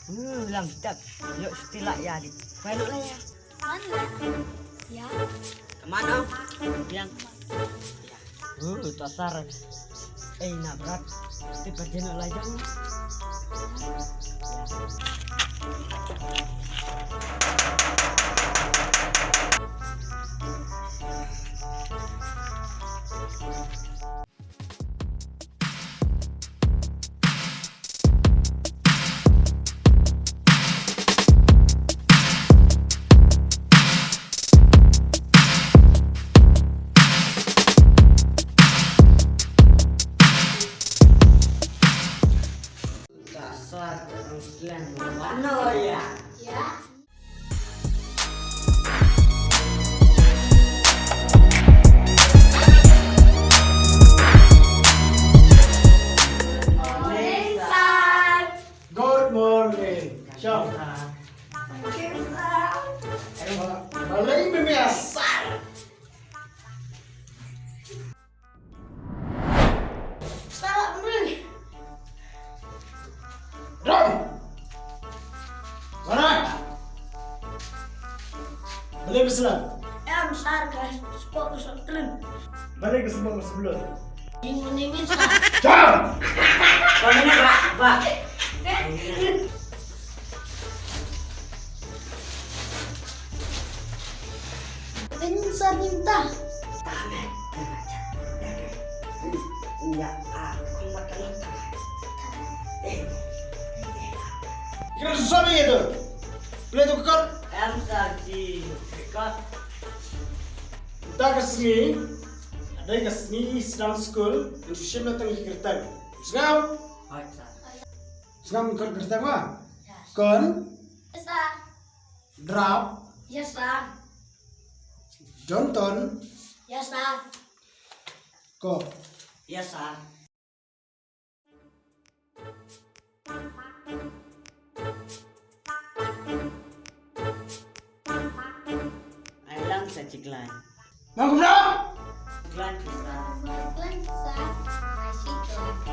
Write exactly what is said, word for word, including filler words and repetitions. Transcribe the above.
Hmm, lang tep. Yok siti lah ya di. Kau nak lah ya. Mana? Ya. Kemana? Yang. Uh, tu asar. Eh, nak berat. Tiba dia nak lajang. Dasar orang Slang. Mana ya? Ya. Morning, Sir. Good morning. Shong. Thank you, Sir. Ba la ïohi me, Sir. Salah beri. Ram. Mana? Beli besar. Em, Sir, ka spok ka spok telun. Beli ka spok ka spok telun. Ini, ini, Sir. Jam. Kau ni, Pak, Pak. Ini Sir minta. Kira susah ni tu. Boleh tu kot? Em, Sir, ji kot. Dak ka sngi, dei ka sngi sdang skul, ngan shu shim na tang ki kyrteng. Sngap? Hoi, Sir. Sngap, kyrteng ma? Yes. Kon? Yes, Sir. Drap. Yes, sir. Jonton. Yes, sir. Ko. Yes, sir. Ai lang sa chiklan. Nang kumno? Chiklan, sir. Chiklan, sir. Ai si chiklan.